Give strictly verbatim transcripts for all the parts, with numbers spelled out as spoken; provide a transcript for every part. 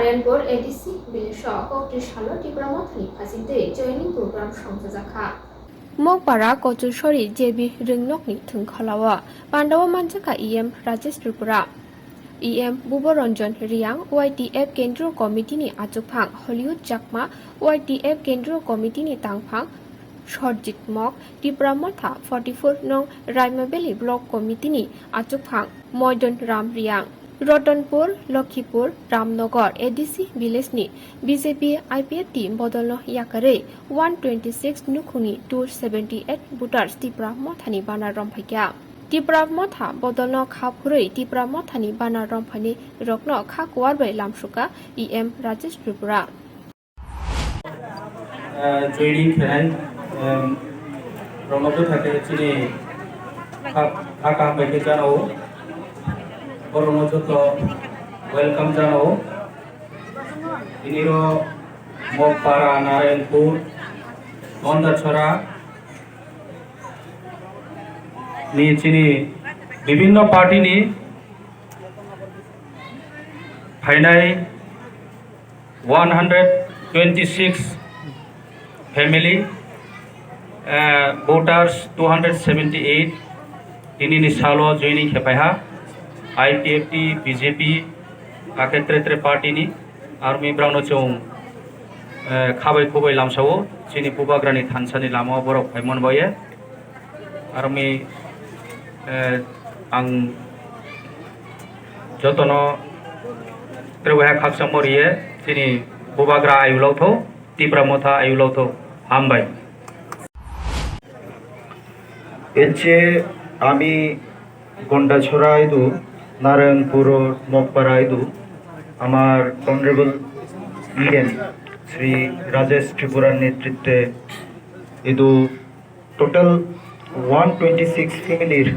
Rampur A D C village o kokti salo Tipra Mothani phasingtwi joining program songchajakha. Mokpara Kochusori J B Ringnokni thwngkholao pandao manjakha E M Rajesh Tripura, E M Buboranjan Reang, Y T F Kendriya Committee ni achukphang Hollywood Chakma, Y T F Kendriya Committee ni tangphang Sorjit Mok, Tipra Motha forty-four nong Raima Valley Block Committee ni achukphang Moidon Ram Reang, Ratanpur, Lokhipur, Ramnagar A D C village ni B J P I P F T bodolno yakarwi one twenty-six nukhungni two seventy-eight voters Tipra Mothani bana romphaikha. Tipra Motha bodolno kha phurwi Tipra Mothani bana romphaini rokno kha kuar bai lamsukha E M Rajesh Tripura. Ah, joining khenai, em, rokno bwtha khe chini kha, kha kaham bai khe janao. Borokno joto welcome janao. Tini ro Mokpara, Narayanpur, Gondachora ni chini bibhinno party ni phainai one hundred twenty-six family, eh, voters two hundred seventy-eight tinini salo joining khe phaiha, I P F T, B J P, hakhe tre tre party ni army brao no chwng, eh, khabai khubai lamsao chini Bubagrani thansani lamao borok phaimani baoye. Army, eh, ang jotono tre wahai khakchangmo riye, chini Bubagra ayulok tho, Tipra Motha ayulok tho, hambai. এর চেয়ে আমি গন্ডাছড়া আইদু, নারায়ণপুর মগপাড়া আইদু, আমার honourable EM Shri Rajesh ত্রিপুরার নেতৃত্বে ইদু টোটাল ওয়ান টোয়েন্টি সিক্স ফ্যামিলির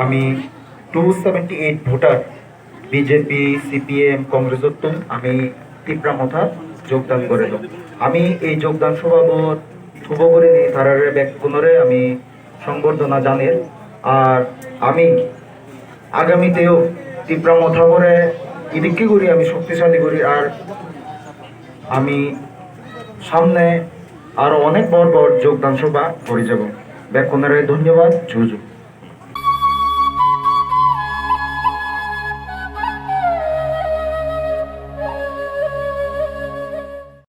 আমি two seventy eight voter BJP, CPM, কংগ্রেসত্তু আমি তিপ্রা মথাত যোগদান করে দো। আমি এই যোগদান সভাবত থুবো করে নি তারারে বেকুনরে আমি সংবর্ধনা জানের। আর আমি আগামীতেও তিপ্রা মথা করে ইদিকে করি আমি শক্তিশালী করি। আর আমি সামনে আরো অনেক বড় বড় যোগদান সভা করে যাব। বেকুনরে ধন্যবাদ, জুজু।